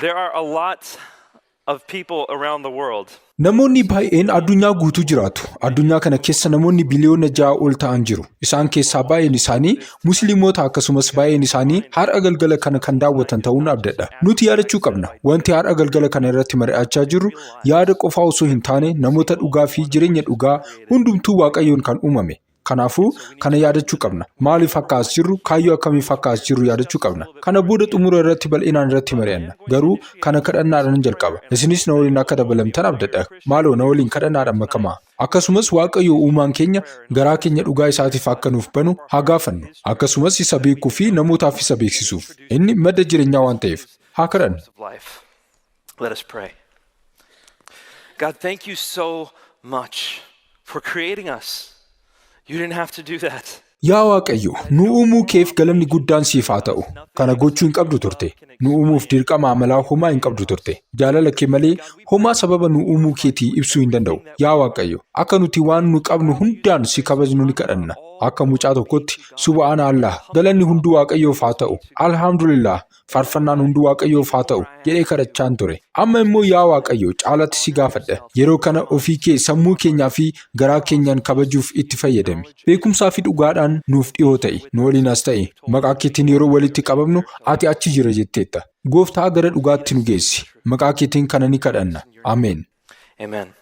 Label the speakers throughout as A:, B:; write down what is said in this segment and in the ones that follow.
A: There are a lot of people around the world.
B: Namoonni baay'een addunyaa guutuu jiraatu. Addunyaa kana keessa namoonni biliyoona 6 ol ta'an jiru. Isaan keessaa baay'een isaanii Musliimota, akkasumas baay'een isaanii har'a galgala kana kan daawwatan ta'uun abdadha. Nuti yaadachuu qabna. Wanti har'a galgala kana irratti mari'achaa jirru yaada qofaa osoo hin taane, namoota dhugaa fi jireenya dhugaa hundumtuu Waaqayyoon kan uumame. Kanaafuu kana yaadachuu qabna. Maaliif akka as jirru, kaayyoo akkamiif akka as jirru yaadachuu qabna. Kana booda xumura irratti bal'inaan irratti mari'anna. Garuu kana kadhannaadhaan jalqaba. Isinis na waliin akka dabalamtan abdadha. Maaloo na waliin kadhannaadhaan makamaa. Akkasumas Waaqayyo uumaan keenya garaa keenya dhugaa isaatiif akka nuuf banu haa gaafannu. Akkasumas isa beekuu fi namootaaf isa beeksisuuf. Inni madda jireenyaa waan ta'eef. Haa kadhannu.
A: Of life. Let us pray. God, thank you so much for creating us. You didn't have to do that.
B: Yaa Waaqayyo, nu uumuu keef galanni guddaan siif haa ta'u. Kana gochuu hin qabdu turte. Nu uumuuf dirqama amalaa homaa hin qabdu turte. Jaalala kee malee homaa sababa nu uumuu keetii ibsuu hin danda'u. Yaa Waaqayyo, akka nuti waan nu qabnu hundaan si kabajnu ni kadhanna. Akka mucaa tokkotti, "Subhaana Allah, galanni hunduu Waaqayyoof haa ta'u. Alhamdulillah, faarfannaan hunduu Waaqayyoof haa ta'u," jedhee kadhachaan ture. Amma immoo, yaa Waaqayyo, caalatti si gaafadha. Yeroo kana ofii kee sammuu keenyaa fi garaa keenyaan kabajuuf itti fayyadami. Beekumsaa fi dhugaadhaan nuuf dhiyoo ta'i. Nu waliin as ta'i. Maqaa keetiin yeroo walitti qabamnu ati achi jira jetteetta. Gooftaa, gara dhugaatti nu geessi. Maqaa keetiin kana ni kadhanna. Ameen.
A: Amen.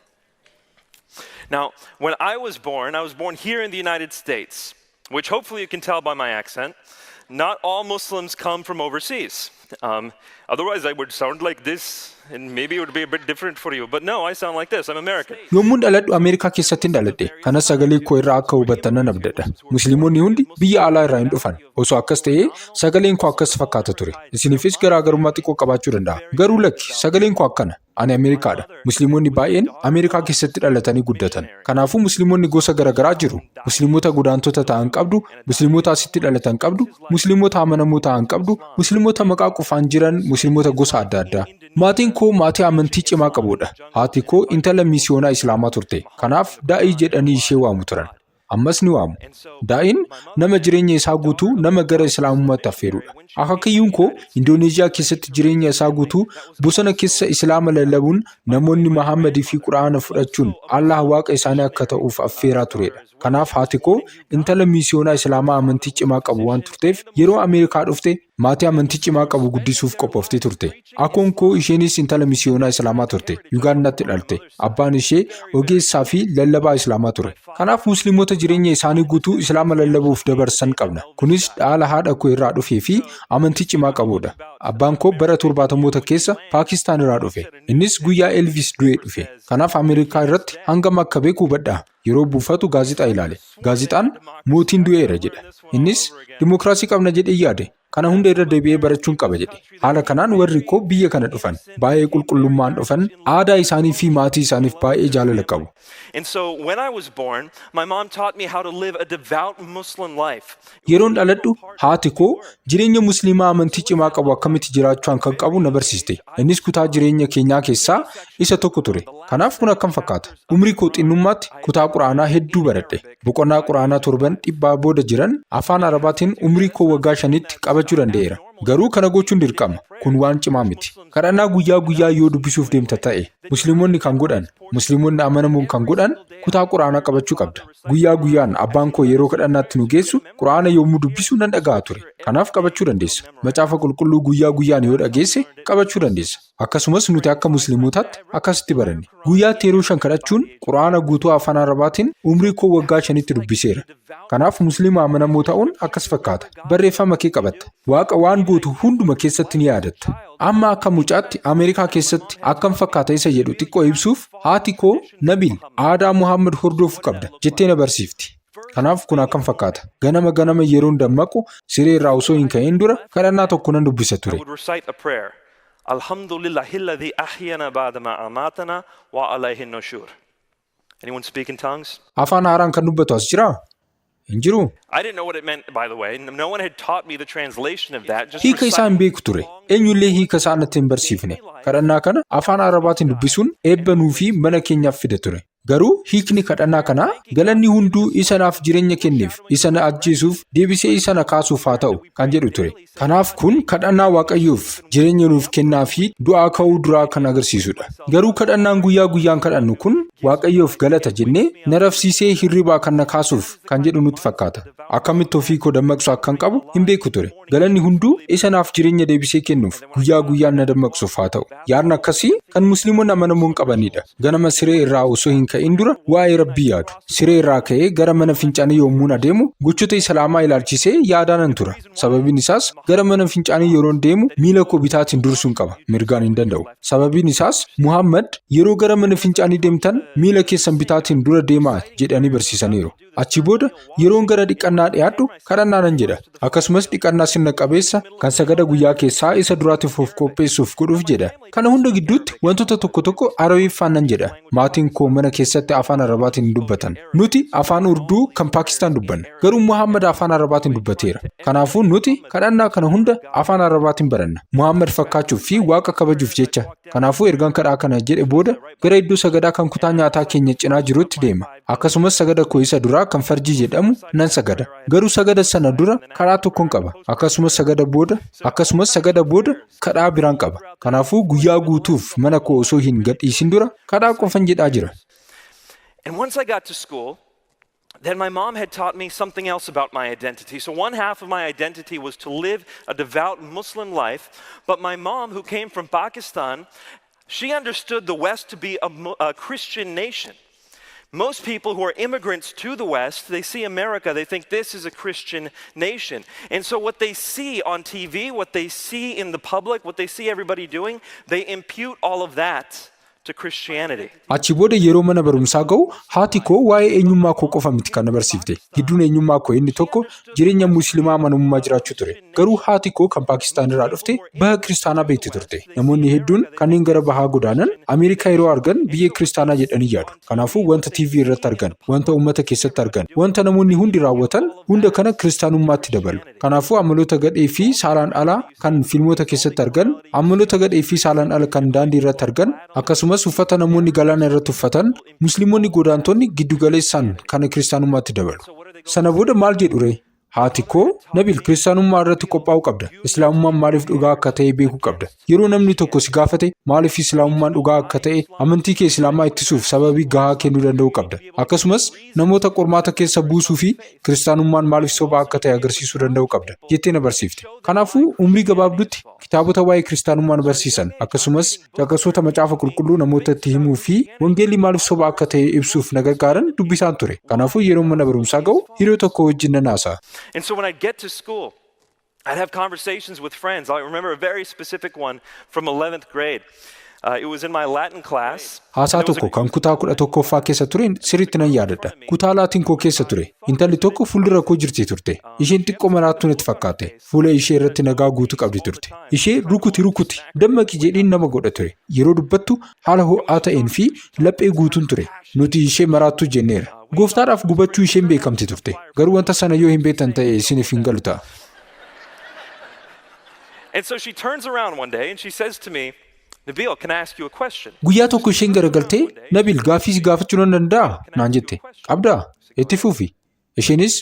A: Now, when I was born, I was born here in the United States, which hopefully you can tell by my accent. Not all Muslims come from overseas. Otherwise, I would sound like this, and maybe it would be a bit different for you. But no, I sound like this. I'm American.
B: Yommuun dhaladhu Ameerikaa keessatti dhaladhe. Kanas sagalee koo irraa akka hubattan nan abdadha. Musliimonni hundi biyya alaa irraa hin dhufan. Osoo akkas ta'ee sagaleen koo akkas fakkaata ture. Isiniifis garaagarummaa xiqqoo qabaachuu danda'a. Garuu lakki, sagaleen koo akkana. Ani Ameerikaadha. Musliimonni baay'een Ameerikaa keessatti dhalatanii guddatan. Kanaafuu Musliimonni gosa garaagaraa jiru. Musliimota godaantota ta'an qabdu, Musliimota asitti dhalatan qabdu, Musliimota amanamoo ta'an qabdu, Musliimota maqaa qofaan jiran, Musliimota gosa adda addaa. Maatiin koo maatii amantii cimaa qabudha. Haati koo intala misiyoonaa Islaamaa turte. Kanaaf daa'ii jedhanii ishee waamu turan. Ammas ni waamu. Daa'iin nama jireenya isaa guutuu nama gara Islaamummaatti affeerudha. Akaakayyuun koo Indooneeziyaa keessatti jireenya isaa guutuu bosona keessa Islaama lallabuun, namoonni Muhammadii fi Quraana fudhachuun Allah Waaqa isaanii akka ta'uuf affeeraa turedha. Kanaaf haati koo intala misiyoonaa Islaamaa amantii cimaa qabu waan turteef, yeroo Ameerikaa dhufte maatii amantii cimaa qabu guddisuuf qophooftee turte. Akoon koo isheenis intala misiyoonaa Islaamaa turte. Yugaandaatti dhalte. Abbaan ishee ogeessaa fi lallabaa Islaamaa ture. Kanaaf Musliimota jireenya isaanii guutuu Islaama lallabuuf dabarsan qabna. Kunis dhaala haadha koo irraa dhufee fi amantii cimaa qabudha. Abbaan koo bara 70moota keessa Paakistaan irraa dhufe. Innis guyyaa Elvis du'ee dhufe. Kanaaf Ameerikaa irratti hangam akka beeku hubadhaa. Yeroo buufatu gaazexaa ilaale. Gaazexaan "Mootiin du'eera" jedha. Innis "Dimookiraasii qabna" jedhee yaade. "Kana hunda irra deebi'ee barachuun qaba" jedhe. Haala kanaan warri koo biyya kana dhufan. Baay'ee qulqullummaan dhufan. Aadaa isaanii fi maatii isaaniif baay'ee jaalala qabu.
A: And so when I was born, my mom taught me how to live a devout Muslim life.
B: Yeroon dhaladhu haati koo jireenya Musliimaa amantii cimaa qabu akkamitti jiraachuu akka qabu na barsiiste. Innis kutaa jireenya keenyaa keessaa isa tokko ture. Kanaaf kun akkam fakkaata? Umrii koo xinnummaatti kutaa Quraanaa hedduu baradhe. Boqonnaa Quraanaa torban dhibbaa booda jiran afaan Arabaatiin umrii koo waggaa 5tti qabachuu danda'eera. Garuu kana gochuun dirqama. Kun waan cimaa miti. Kadhannaa guyyaa guyyaa yoo dubbisuuf deemta ta'e, Musliimonni kan godhan, Musliimonni amanamoon kan godhan, kutaa Quraanaa qabachuu qabda. Guyyaa guyyaan abbaan koo yeroo kadhannaatti nu geessu Quraana yommuu dubbisu nan dhaga'a ture. Kanaaf qabachuu dandeessa. Macaafa Qulqulluu guyyaa guyyaan yoo dhageesse qabachuu dandeessa. Akkasumas nuti akka Musliimotaatti akkasitti baranne. Guyyaatti yeroo shan kadhachuun Quraana guutuu afaan Arabaatiin umrii koo waggaa 5tti dubbiseera. Kanaaf Musliima amanamoo ta'uun akkas fakkaata. Barreeffama kee qabatta. Waaqa waan gootu hunduma keessatti ni yaadatta. Amma akka mucaatti Ameerikaa keessatti akkam fakkaata isa jedhu xiqqoo ibsuuf, haati koo "Nabil, aadaa Muhammad hordofuu qabda" jettee na barsiifti. Kanaaf kun akkam fakkaata? Ganama ganama yeroon dammaqu, siree irraa osoo hin ka'in dura kadhannaa tokko nan dubbisa
A: I
B: ture.
A: would recite a prayer. Alhamdulillahi alladhi ahyana ba'da ma amatana wa alayhi nushur. Anyone speak in tongues?
B: Afaan haaraan kan dubbatu as jiraa? Hin jiruu?
A: I didn't know what it meant, by the way. No one had taught me the translation of that. Just
B: Hiika isaa hin beeku ture. Eenyullee hiika isaa natti hin barsiifne. Kadhannaa kana afaan Arabaatiin dubbisuun eebba nuu fi mana keenyaaf fida ture. Garuu hiikni kadhannaa kanaa galanni hunduu isa naaf jireenya kenneef, isa na ajjeesuuf, deebisee isa na kaasuuf haa ta'u kan jedhu ture. Kanaaf kun kadhannaa Waaqayyoof jireenya nuuf kennaa fi du'aa ka'uu duraa kan agarsiisudha. Garuu kadhannaan guyyaa guyyaan kadhannu kun Waaqayyoof galata jennee na rafsiisee hirribaa kan na kaasuuf kan jedhu nutti fakkaata. Akkamitti ofii koo dammaqsu akkan qabu hin beeku ture. Galanni hunduu isa naaf jireenya deebisee kennuuf guyyaa guyyaan na dammaqsuuf haa ta'u. Yaadni akkasii kan Musliimonni amanamoon qabanidha. Ganama siree irraa osoo hin ka'in dura waa'ee Rabbii yaadu. Siree irraa ka'ee gara mana fincaanii yommuun adeemu gochoota Islaamaa ilaalchisee yaadaa nan tura. Sababiin isaas gara mana fincaanii yeroon deemu miila koo bitaatiin dursuun qaba. Mirgaan hin danda'u. Sababiin isaas Muhammad yeroo gara mana fincaanii deemtan miila keessan bitaatiin dura deemaa jedhanii barsiisaniiru. Achi booda yeroon gara dhiqannaa dhiyaadhu kadhannaa nan jedha. Akkasumas dhiqannaa sirna qabeessa kan sagada guyyaa keessaa isa duraatiif of qopheessuuf godhuuf jedha. Kana hunda gidduutti wantoota tokko tokko Arabiffaan nan jedha. Maatiin koo mana keessatti afaan Arabaatiin hin dubbatan. Nuti afaan Urduu kan Paakistaan dubbanna. Garuu Muhammad afaan Arabaatiin dubbateera. Kanaafuu nuti kadhannaa kana hunda afaan Arabaatiin baranna. Muhammad fakkaachuuf fi Waaqa kabajuuf jecha. Kanaafuu ergan kadhaa kana jedhe booda gara iddoo sagadaa kan kutaa nyaataa keenya cinaa jirutti deema. Akkasumas sagada koo isa duraa kan farjii jedhamu nan sagada. Garuu sagada sana dura kadhaa tokkon qaba. Akkasumas sagada booda kadhaa biraan qaba. Kanaafuu guyyaa guutuuf mana koo osoo hin gadhiisin dura kadhaa qofan jedhaa jira.
A: And once I got to school, then my mom had taught me something else about my identity. So, one half of my identity was to live a devout Muslim life. But my mom, who came from Pakistan, she understood the West to be a Christian nation. Most people who are immigrants to the West, they see America, they think this is a Christian nation. And so, what they see on TV, what they see in the public, what they see everybody doing, they impute all of that to Christianity.
B: Achi booda yeroo mana barumsaa ga'u haati koo waa'ee eenyummaa koo qofa miti kan na barsiifte. Gidduun eenyummaa koo inni tokko jireenya Musliimaa amanamummaa jiraachuu ture. Garuu haati koo kan Paakistaan irraa dhufte baha kiristaanaa beekti turte. Namoonni hedduun kanneen gara bahaa godaanan Ameerikaa yeroo argan biyya kiristaanaa jedhanii yaadu. Kanaafuu wanta TV irratti argan, wanta uummata keessatti argan, wanta namoonni hundi raawwatan hunda kana kiristaanummaatti dabalu. Kanaafuu amaloota gadhee fi saalaan alaa kan fiilmoota keessatti argan, amaloota gadhee fi saalaan ala kan daandii irratti argan, akkasumas uffata namoonni galaana irratti uffatan, Musliimonni godaantonni giddugaleessaan kana kiristaanummaatti dabalu. Sana booda maal jedhu ree? Haati koo, "Nabil, kiristaanummaa irratti qophaa'uu qabda. Islaamummaan maaliif dhugaa akka ta'e beekuu qabda. Yeroo namni tokko si gaafate maaliif Islaamummaan dhugaa akka ta'e amantii kee Islaamaa ittisuuf sababii gahaa kennuu danda'uu qabda. Akkasumas namoota qormaata keessa buusuu fi kiristaanummaan maaliif soba akka ta'e agarsiisuu danda'uu qabda," jettee na barsiifte. Kanaafuu umrii gabaabduutti kitaabota waa'ee kiristaanummaa na barsiisan, akkasumas caqasoota Macaafa Qulqulluu namootatti himuu fi wangeelli maaliif soba akka ta'e ibsuuf na gargaaran dubbisaan ture. Kanaafuu yeroo mana barumsaa ga'u hiriyoota tokko wajjin nan haasa'a.
A: And so when I'd get to school, I'd have conversations with friends. I remember a very specific one from 11th grade. It was in my Latin class.
B: Haasaa tokko kan kutaa 11ffaa keessa tureen sirriitti nan yaadadha. Kutaa Laatiin koo keessa ture. Intalli tokko fuuldura koo jirti turte. Isheen xiqqoo maraattuu natti fakkaate. Fuula ishee irratti nagaa guutuu qabdi turte. Ishee "Rukuti, rukuti, dammaqi" jedhiin nama godha ture. Yeroo dubbattu haala ho'aa ta'een fi laphee guutuun ture. Nuti ishee maraattuu jenneera. Gooftaadhaaf gubachuu isheen beekamti turte. Garuu wanta sana yoo hin beektan ta'e isiniif hin galu ta'a.
A: And so she turns around one day and she says to me, "Nabil, can I ask you a question?"
B: Guyyaa tokko isheen garagaltee, "Nabil, gaaffii si gaafachuu nan danda'aa?" naan jette. "Qabdaa? Itti fufi." Isheenis,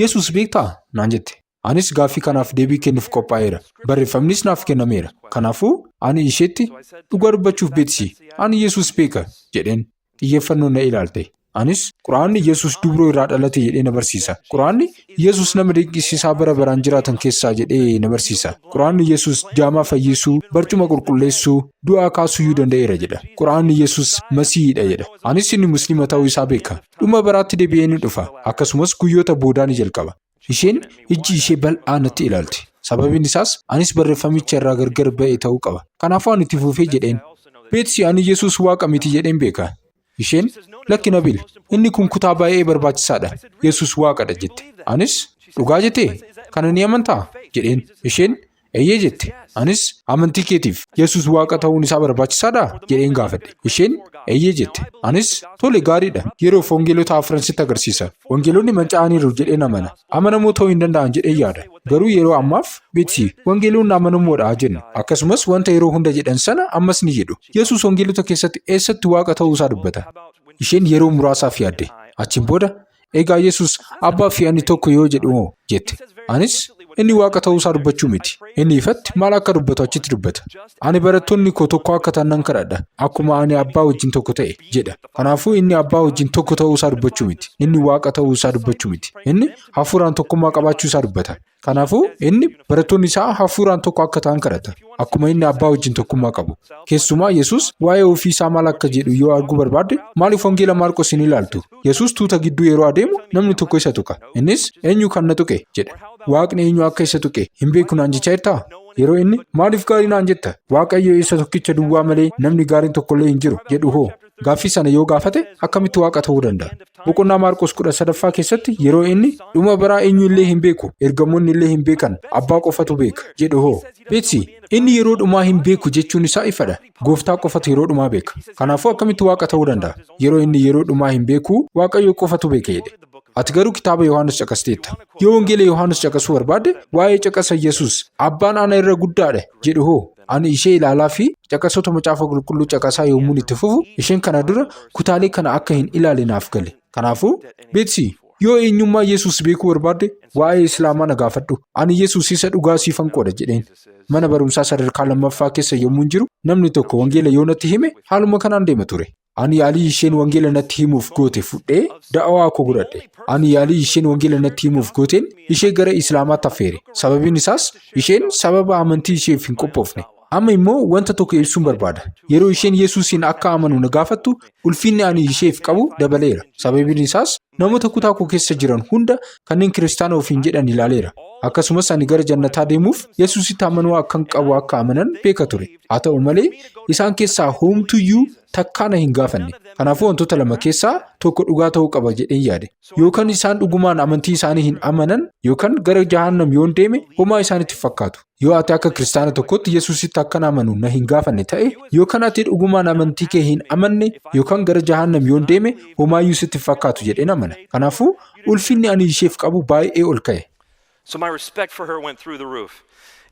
B: "Yesuus beektaa?" naan jette. Anis gaaffii kanaaf deebii kennuuf qophaa'eera. Barreeffamnis naaf kennameera. Kanaafuu ani isheetti, "Dhugaa dubbachuuf beeksisi. Ani Yesuus beeka," jedheen. Xiyyeeffannoon na ilaalte. Anis, "Quraanni Yesuus dubroo irraa dhalate jedhee na barsiisa. Quraanni Yesuus nama dinqisiisaa bara baraan jiraatan keessaa jedhee na barsiisa. Quraanni Yesuus jaamaa fayyisuu, barcuma qulqulleessuu, du'aa kaasuyyuu danda'eera jedha. Quraanni Yesuus Masiihiidha jedha. Anis inni Musliima ta'uu isaa beeka. Dhuma baraatti deebi'ee ni dhufa. Akkasumas guyyoota boodaa ni jalqaba." Isheen ijji ishee bal'aa natti ilaalti. Sababiin isaas anis barreeffamicha irraa gargar ba'e ta'uu qaba. Kanaafuu ani itti fufee jedheen. "Beeksi, ani Yesuus Waaqa miti jedheen beeka." Isheen, "Lakki Nabil, inni kun kutaa baay'ee barbaachisaadha. Yesuus Waaqadha," jette. Anis, "Dhugaa jettee? Kana ni amantaa?" jedheen. Isheen, "Eeyyee," jette. Anis, "Amantii keetiif Yesuus Waaqa ta'uun isaa barbaachisaadhaa?" jedheen gaafadhe. Isheen, "Eeyyee," jette. Anis, "Tole, gaariidha. Yeroof wangeelota afran sitti agarsiisa. Wangeelonni manca'aniiru jedheen amana. Amanamoo ta'uu hin danda'an jedheen yaada. Garuu yeroo ammaaf beeksi, wangeelonni amanamoodha jennu. Akkasumas wanta yeroo hunda jedhan sana ammas ni jedhu. Yesuus wangeelota keessatti eessatti Waaqa ta'uu isaa dubbata?" Isheen yeroo muraasaaf yaadde. Achiin booda, "Egaa Yesus abbaa fi ani tokko yoo jedhu hoo?" jette. Anis inni Waaqa ta'uusaa dubbachuu miti. Inni ifatti maal akka dubbatu achitti dubbata. "Ani barattoonni koo tokko akka ta'an nan kadhadha. Akkuma ani abbaa wajjin tokko ta'e," jedha. Kanaafuu inni abbaa wajjin tokko ta'uusaa dubbachuu miti. Inni Waaqa ta'uusaa dubbachuu miti. Inni hafuuraan tokkummaa qabaachuu isaa dubbata. Kanaafuu inni barattoonni isaa hafuuraan tokko akka ta'an kadhata. Akkuma inni abbaa wajjin tokkummaa qabu. Keessumaa Yesuus waa'ee ofii isaa maal akka jedhu yoo arguu barbaadde, maaliif Wangeela Maarqos hin ilaaltu? Yesuus tuuta gidduu yeroo adeemu namni tokko isa tuqa. Innis, "Eenyu kan na tuqe?" jedha. Waaqni eenyu akka isa tuqe hin beeku naan jechaa jirtaa? Yeroo inni, "Maaliif gaarii naan jetta? Waaqayyo isa tokkicha duwwaa malee namni gaariin tokkollee hin jiru," jedhu hoo? Gaaffii sana yoo gaafate akkamitti Waaqa ta'uu danda'a? Boqonnaa Maarqos 13ffaa keessatti yeroo inni, "Dhuma baraa eenyu illee hin beeku, ergamoonni illee hin beekan, abbaa qofatu beeka," jedhu hoo? Beetsi, inni yeroo dhumaa hin beeku jechuun isaa ifadha. Gooftaa qofatu yeroo dhumaa beeka. Kanaafuu akkamitti Waaqa ta'uu danda'a? Yeroo inni yeroo dhumaa hin beeku, Waaqayyo qofatu beeka jedhe. Ati garuu kitaaba Yohaannis caqasteetta. Yoo Wangeela Yohaannis caqasuu barbaadde, waa'ee caqasa Yesuus "Abbaan ana irra guddaadha" jedhu hoo? Ani ishee ilaalaa fi caqasoota Macaafa Qulqulluu caqasaa yommuun itti fufu, isheen kana dura kutaalee kana akka hin ilaale naaf gale. Kanaafuu, Beetsi, yoo eenyummaa Yesuus beekuu barbaadde, waa'ee Islaamaa na gaafadhu. Ani Yesuus isa dhugaa siifan qooda jedheen. Mana barumsaa sadarkaa lammaffaa keessa yommuun jiru namni tokko wangeela yoo natti hime haaluma kanaan deema ture. Ani yaalii isheen wangeela natti himuuf goote fudhee da'awaa koo godhadhe. Ani yaalii isheen wangeela natti himuuf gooteen ishee gara Islaamaatti affeere. Sababiin isaas isheen sababa amantii isheef hin qophoofne. Amma immoo wanta tokko ibsuun barbaada. Yeroo isheen Yesuusiin akka amanu na gaafattu, ulfinni ani isheef qabu dabaleera. Sababiin isaas namoota kutaa koo keessa jiran hunda kanneen kiristaana ofiin jedhan ilaaleera. Akkasumas ani gara jannataa deemuuf Yesuusitti amanuu akkan qabu akka amanan beeka ture. Haa ta'u malee, isaan keessaa homtuyyuu takkaa na hin gaafanne. Kanaafuu wantoota lama keessaa tokko dhugaa ta'uu qaba jedheen yaade. Yookaan isaan dhugumaan amantii isaanii hin amanan, yookaan gara jahannam yoon deeme homaa isaanitti fakkaatu. Yoo ati akka kiristaana tokkotti Yesuusitti akkan amanu na hin gaafanne ta'e, yookaan ati dhugumaan amantii kee hin amanne, yookaan gara jahannam yoon deeme homaayyuu sitti fakkaatu jedheen amana. Kanaafuu ulfinni ani isheef qabu baay'ee ol ka'e.
A: So my respect for her went through the roof.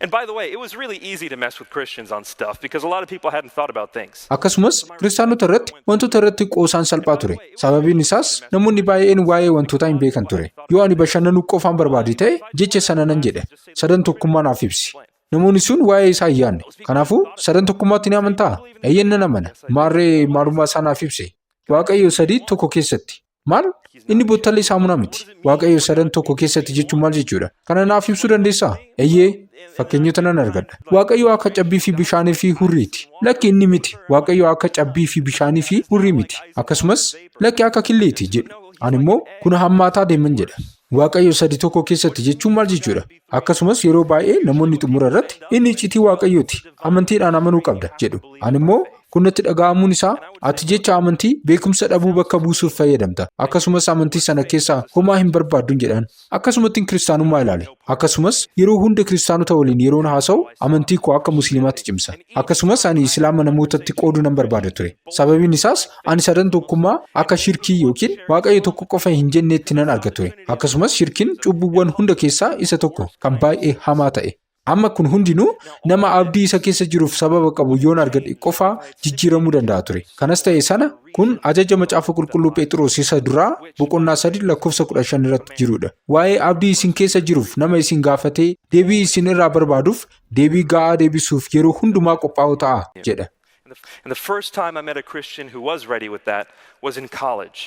A: And by the way, it was really easy to mess with Christians on stuff because a lot of people hadn't thought about things.
B: Akkasumas kiristaanota irratti wantoota irratti qoosaan salphaa ture. Sababiin isaas namoonni baay'een waa'ee wantootaa hin beekan ture. Yoo ani bashannanuu qofaan barbaade ta'e, jecha sana nan jedhe. "Sadan tokkummaa naaf ibsi." Namoonni sun waa'ee isaa hin yaadne. Kanaafuu, "Sadan tokkummaatti ni amantaa?" "Eeyyeen, nan amana." "Maarree maalummaa isaa naaf ibsi." "Waaqayyo sadii tokko keessatti." "Maal? Inni bottallee saamunaa miti. Waaqayyo sadan tokko keessatti jechuun maal jechuudha? Kana naaf ibsuu dandeessaa?" "Eeyyee, fakkeenyota nan argadha. Waaqayyo akka cabbii fi bishaanii fi hurriiti." "Lakki, inni miti. Waaqayyo akka cabbii fi bishaanii fi hurrii miti. Akkasumas lakki, akka killeeti," jedhu. Ani immoo kun hammaataa deeman jedha. "Waaqayyo sadi tokko keessatti jechuun maal jechuudha?" Akkasumas yeroo baay'ee namoonni xumura irratti, "Inni iccitii Waaqayyooti. Amantiidhaan amanuu qabda," jedhu. Ani immoo kun natti dhaga'amuun isaa ati jecha amantii beekumsa dhabuu bakka buusuuf fayyadamta. Akkasumas amantii sana keessaa homaa hin barbaadduun jedhan. Akkasumattiin kiristaanummaa ilaale. Akkasumas yeroo hunda kiristaanota waliin yeroon haasa'u amantii koo akka musliimaatti cimsa. Akkasumas ani Islaama namootatti qooduu nan barbaada ture. Sababiin isaas ani sadan tokkummaa akka shirkii yookiin Waaqayyo tokko qofa hin jenneetti nan arga ture. Akkasumas shirkiin cubbuuwwan hunda keessaa isa tokko kan baay'ee hamaa ta'e. Amma kun hundinuu nama abdii isa keessa jiruuf sababa qabu yoon argadhe qofaa jijjiiramuu danda'a ture. Kanas ta'e sana, kun ajaja Macaafa Qulqulluu Phexros isa duraa boqonnaa 3 lakkoofsa 15 irratti jirudha. "Waa'ee abdii isin keessa jiruuf nama isin gaafatee deebii isin irraa barbaaduuf deebii ga'aa deebisuuf yeroo hundumaa qophaa'oo ta'a," jedha.
A: And the first time I met a Christian who was ready with that was in college.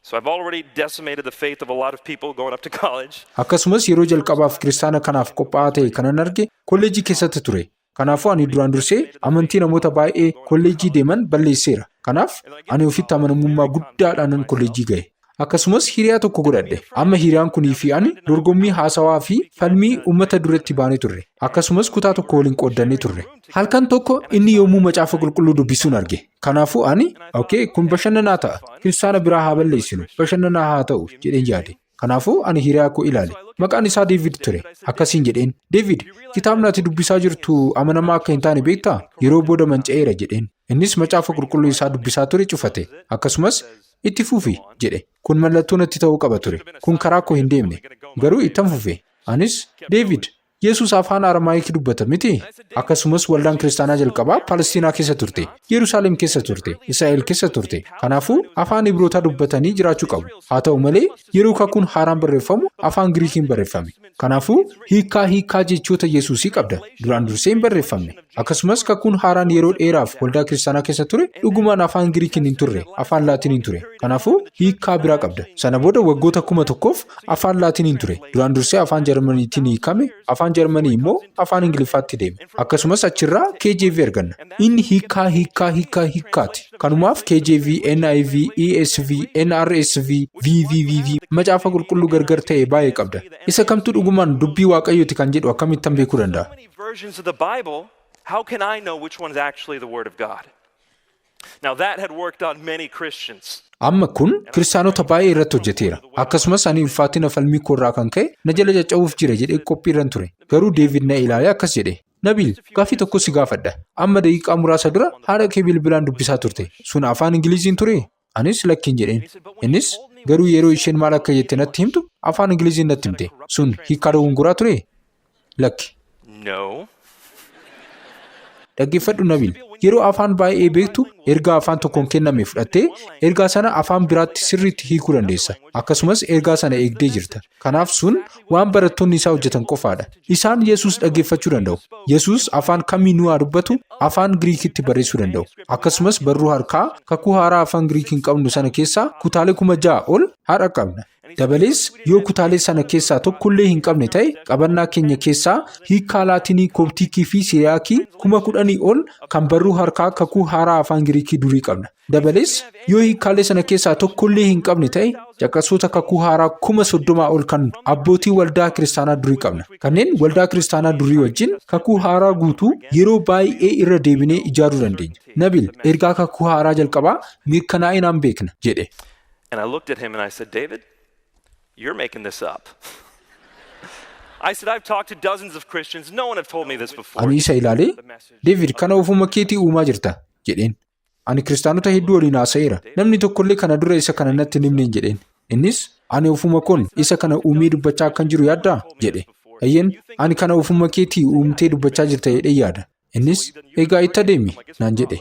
A: So I've already decimated the faith of a lot of people going up to college.
B: Akkasumas yeroo jalqabaaf kiristaana kanaaf qophaa'aa ta'e kanan arge kolleejii keessatti ture. Kanaafuu ani duraan dursee amantii namoota baay'ee kolleejii deeman balleesseera. Kanaaf ani ofitti amanamummaa guddaadhaanan kolleejii ga'e. Akkasumas hiriyaa tokko godhadhe. Amma hiriyaan kunii fi ani dorgommii haasawaa fi falmii uummata duratti baanee turre. Akkasumas kutaa tokko waliin qooddannee turre. Halkan tokko inni yommuu Macaafa Qulqulluu dubbisuun arge. Kanaafuu ani, "Okay, kun bashannanaa ta'a. Kiristaana biraa haa balleessinu. Bashannanaa haa ta'u," jedheen yaade. Kanaafuu ani hiriyaa koo ilaale. Maqaan isaa Deevid ture. Akkasiin jedheen. "Deevid, kitaabni ati dubbisaa jirtu amanamaa akka hin taane beektaa? Yeroo booda manca'eera," jedheen. Innis Macaafa Qulqulluu isaa dubbisaa ture cufate. Akkasumas, "Itti fufi," jedhe. Kun mallattoo natti ta'uu qaba ture. Kun karaa koo hin deemne. Garuu ittan fufe. Anis, "Deevid, Yesuus afaan Aramaayikii dubbata miti? Akkasumas waldaan kiristaanaa jalqabaa Palestiinaa keessa turte, Yerusaalem keessa turte, Israa'el keessa turte. Kanaafuu afaan Ibrootaa dubbatanii jiraachuu qabu. Haa ta'u malee, yeroo kakuun haaraan barreeffamu afaan Giriikiin barreeffame. Kanaafuu hiikkaa jechoota Yesuusii qabda. Duraan dursee hin barreeffamne. Akkasumas kakuun haaraan yeroo dheeraaf waldaa kiristaanaa keessa ture dhugumaan afaan Giriikiin hin turre, afaan Laatiniin ture. Kanaafuu hiikkaa biraa qabda. Sana booda waggoota 1000f afaan Laatiniin ture. Duraan dursee afaan Jarmaniitiin hiikame, afaan Jarmanii immoo afaan Ingiliffaatti deeme. Akkasumas achirraa KJV arganna. Inni hiikkaa hiikkaa hiikkaa hiikkaati. Kanumaaf KJV, NIV, ESV, NRSV, VVVV macaafa qulqulluu gargar ta'e baay'ee qabda. Isa kamtu dhugumaan dubbii Waaqayyooti kan jedhu akkamittan beekuu danda'a?
A: Many versions of the Bible, how can I know which one's actually the Word of God? Now, that had worked on many Christians.
B: Amma kun kiristaanota baay'ee irratti hojjeteera. Akkasumas ani ulfaatina falmii koorraa kan ka'e na jala caccabuuf jira jedhee qophii irran ture. Garuu Deevid na ilaalee akkas jedhe. "Nabiil, gaaffii tokko si gaafadha. Amma daqiiqaa muraasa dura haadha kee bilbilaan dubbisaa turte. Sun afaan Ingiliziin ture?" Anis lakkiin jedheen. Innis, "Garuu yeroo isheen maal akka jette natti himtu afaan Ingiliziin natti himte. Sun hiikaa dogongoraa ture?" "Lakki."
A: "No."
B: Dhaggeeffadhu Nabil, yeroo afaan baay'ee beektu ergaa afaan tokkoon kenname fudhattee ergaa sana afaan biraatti sirriitti hiikuu dandeessa. Akkasumas ergaa sana eegdee jirta. Kanaaf sun waan barattoonni isaa hojjetan qofaadha. Isaan Yesuus dhaggeeffachuu danda'u. Yesuus afaan kamiinuu haa dubbatu, afaan Giriikitti barreessuu danda'u. Akkasumas barruu harkaa kakuu haaraa afaan Giriikiin qabnu sana keessaa kutaalee 6000 ol har'a qabna. Dabalees yoo kutaalee sana keessaa tokkollee hin qabne ta'e, qabannaa keenya keessaa hiikkaa Laatinii, Kooptiikii fi Siriyaakii 10,000 ol kan barruu harkaa kakuu haaraa afaan Giriikii durii qabna. Dabalees yoo hiikkaalee sana keessaa tokkollee hin qabne ta'e, caqasoota kakuu haaraa 30,000 ol kan abbootii waldaa kiristaanaa durii qabna. Kanneen waldaa kiristaanaa durii wajjin kakuu haaraa guutuu yeroo baay'ee irra deebinee ijaaruu dandeenya. Nabil, ergaa kakuu haaraa jalqabaa mirkanaa'inaan beekna jedhe.
A: And I looked at him and I said, "David, you're making this up." I said, "I've talked to dozens of Christians. No one have told me this before."
B: Ani isa ilaalee, "David, kana ofuma keetii uumaa jirta" jedheen. "Ani kiristaanota hedduu waliin haasa'eera. Namni tokkollee kana dura isa kana natti hin himneen" jedheen. Innis, "Ani ofuma koon isa kana uumee dubbachaa akkan jiru yaaddaa?" jedhe. "Eeyyeen, ani kana ofuma keetii uumtee dubbachaa jirta jedhee yaada." Innis, "Egaa itti adeemi" naan jedhe.